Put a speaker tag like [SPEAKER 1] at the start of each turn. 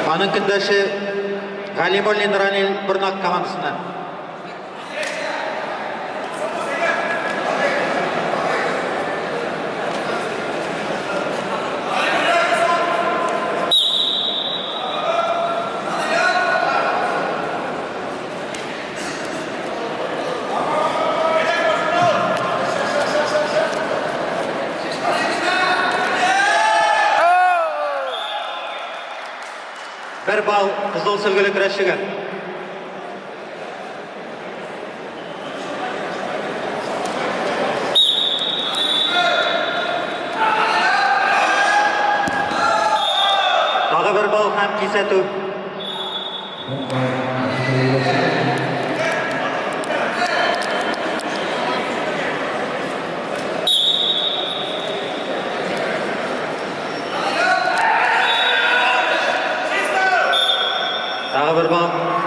[SPEAKER 1] Аның көндәше Галимуллин Ранил Борнак командасыннан. Бер балл кызыл сөлгеле көрәшчегә. Тагы бер балл һәм кисәтү. Тагы бер балл.